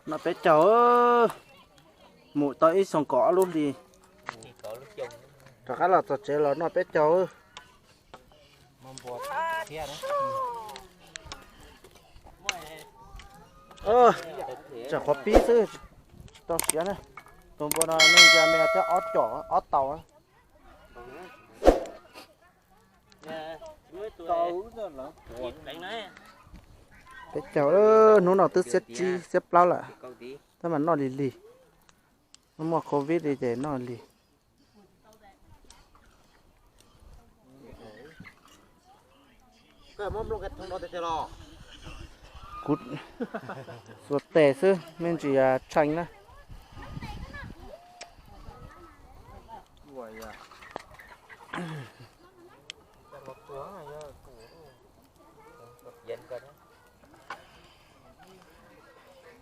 Noj peb caug, mus tau ib xyoos kaum ob lub hlis. Rov qab los txog tsev los noj peb caug. Tseem qhuav pib xwb, tsis tau siav na. Tus npua no nej ntsia me thiab ob caum ob tau. Peb caug, hnub no twb xiab tsib xiab plaub lawm, tab mas noj lig lig. Muaj covid li ces noj lig. Kuv xuas tes xwb, me ntsis tshee na.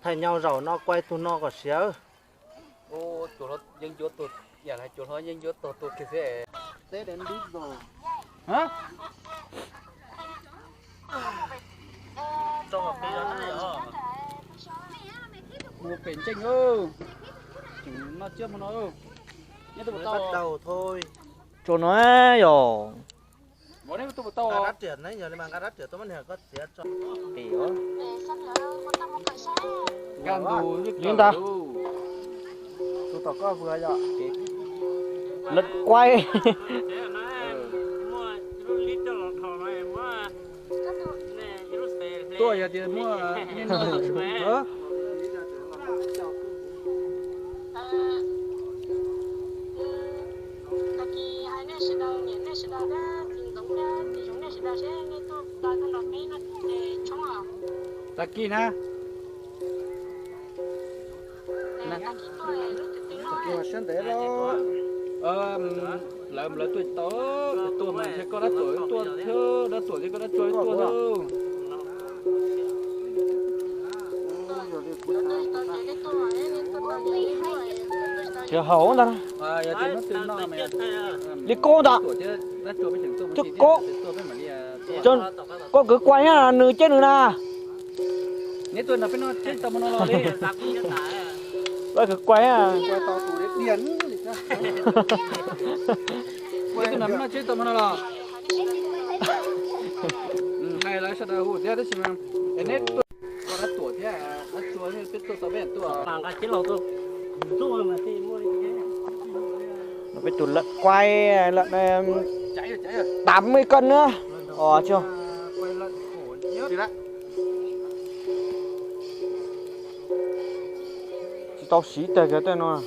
Thaij nyob zaum no kuaj tug no kom siav. Yeej ncuav tuag, yam hais cuag hlob yeej ncuav tuag tuag kiag xwb. Mus pem ntseej, tseem noj tsiab hmo no. Neb twb tau tso no yog. Neb twb tau tau. Nkaj ntug li ntawd. Lawv kuaib. Tuaj yog tias muaj nej noj. Tag kis na. Tag kis siab ntev los. Lawv, lawv tuaj tau, tuaj mas ntshe koj dab tuam tuaj thiab, dab tuam thiab koj dab tuam tuaj thiab. Tsis haum ntag. Li koj ntag. Koj kwv kuaj na, nws ceb nws na. Kwv kuaj na. Hais lawv sawv daws hu thiab tab sis mas neb tuaj, dab tuam thiab, dab tuam thiab peb tuaj tau peb tuaj. Peb tus lợn quay, lợn tám mươi cân nữa. Ồ, chưa. Tsis tau siv tag kiag tej no.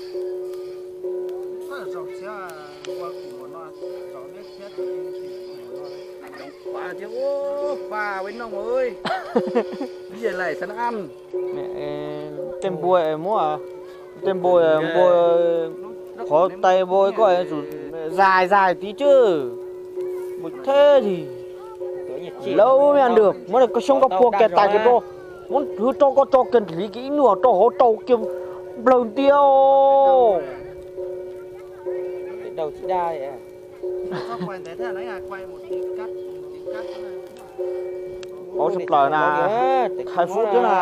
Tej npua muab, tej npua, npua qhov tais npua koj tsum zais zais tid tswb. Mus theb li laub me ntws muab koj xyoob koj puag kiag tais kiag rau, muab hwj rau koj tso kiag nrhiv kiag ib nyuag rau hauv rau kiag nplawg ntiag. Paub tshaj plaws na, khai fub thiab na.